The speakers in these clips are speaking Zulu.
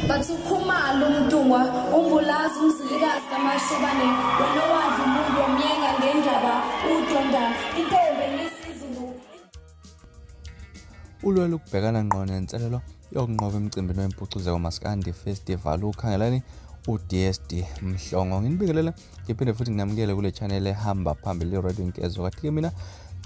Bathi ukhumalo umntungwa umbulazi umzilikazi kaMashobane wena owadla umuntu wamyenga ngendaba udonda intombi nesizulu. Ulwela ukubhekana ngqo nenselelo yokunqoba emcimbini wempucuzeko Maskandi Festival ukhangelani uDSD Mhlongo. Nginibingelele ngiphinde futhi nginamukele kule channel ehamba phambili Radio Nkezo. Kathi mina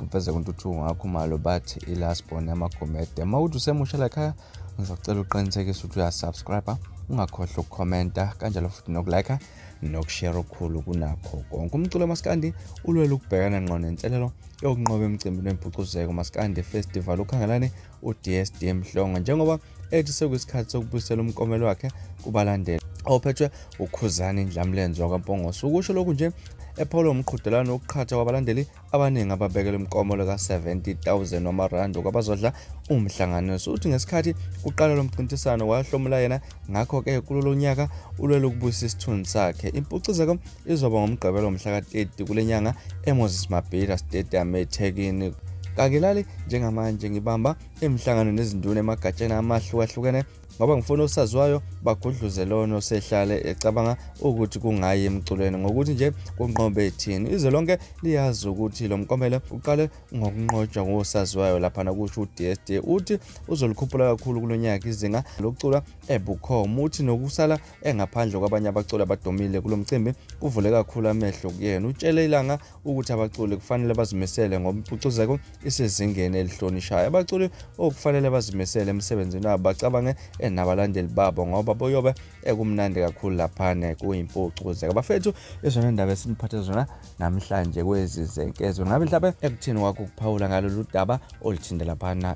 ngiveze kuNtuthuko ngakhumalo bathi ilast born yamagumede. Mawuthi usemusha la ekhaya ngizocela uqinisekise ukuthi uyasubscribe, ungakhohlwa ukukhomenta kanjalo futhi nokulike nokushare okukhulu kunakho konke. Umculo Maskandi ulwela ukubhekana ngqo nenselelo yokunqoba emcimbini wempucuzeko Maskandi Festival ukhangelane uDSD Mhlongo njengoba ethi sekuyisikhathi sokubuyisela umklomelo wakhe kubalandeli ophethwe uKhuzani Ndlamlenze wakwaMpongose. Ukusho lokhu nje ephawula umqhudelwano wokuqhatha kwabalandeli abaningi ababekele umklomelo ka-70,000 wamarandi kwabazodla umhlanganiso. Uthi ngesikhathi kuqala lo mncintiswano wahlomula yena, ngakho-ke kulolo nyaka ulwela ukubuyisa isithunzi sakhe. Impucuzeko izoba ngomgqibelo mhla ka-30 kule nyanga eMoses Mabhida Stadium eThekwini. Kakilali njengamanje ngibamba imihlangano nezinduna emagatsheni amahlukahlukene ngoba ngifuna osaziwayo bagudluze lona osehlale ecabanga ukuthi kungayi emculweni ngokuthi nje kunqobe thini. Izwe lonke liyazi ukuthi lo mklomelo uqale ngokunqotshwa ngosaziwayo laphana, kusho uDSD. Uthi uzolikhuphula kakhulu kulonyaka izinga lokucula ebukhoma. Uthi nokusala engaphandle kwabanye abaculi abadomile kulo mcimbi kuvule kakhulu amehlo kuyena. Utshele ilanga ukuthi abaculi kufanele bazimisele ngoba impucuzeko isezingeni elihlonishayo. Abaculi okufanele bazimisele emsebenzini wabo bacabange nabalandeli babo ngoba boyobe ekumnandi kakhulu laphana kuyimpucuzeko. Bafethu, izona ndaba esiniphathe zona namhlanje kwezi zenkezo. Ngabe mhlawumbe ekuthini kwakho ukuphawula ngalolu daba oluthinta laphana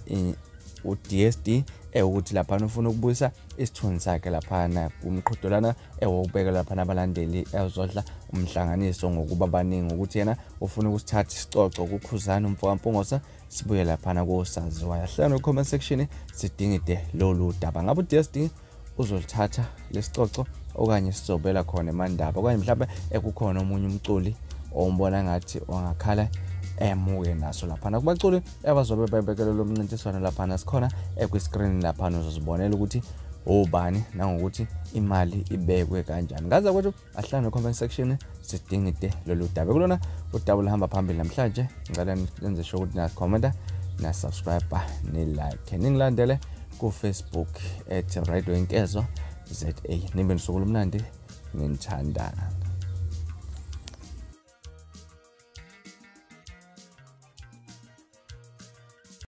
uDSD ukuthi laphana ufuna ukubuyisa isithunzi sakhe laphana kumqhudelwana ewokubeka laphana abalandeli ezodla umhlanganiso ngokuba baningi, ukuthi yena ufuna ukusithatha isicoco kuKhuzani umfokaMpungose sibuye laphana kosaziwayo. Hlala no-comment section sidingide lolu daba. Ngabe uDSD uzolithatha lesicoco okanye sizobela khona emandaba, okanye mhlawumbe ekukhona omunye umculi ombona ngathi ongakhala emuke naso laphana kubaculi abazobe bebekele lo mncintiswano laphana. Sikhona ekwi-screen laphana uzozibonela ukuthi obani nangokuthi imali ibekwe kanjani. Ngaza kwethu ahlala no-comment section sidingide lolu daba. Kulona udaba luhamba phambili namhlanje, ngicela nenze sure ukuthi nakhomenta na-subscribe ni-like ningilandele ku-Facebook at Radio Inkezo ZA. Nibe nosuku olumnandi, nginithanda.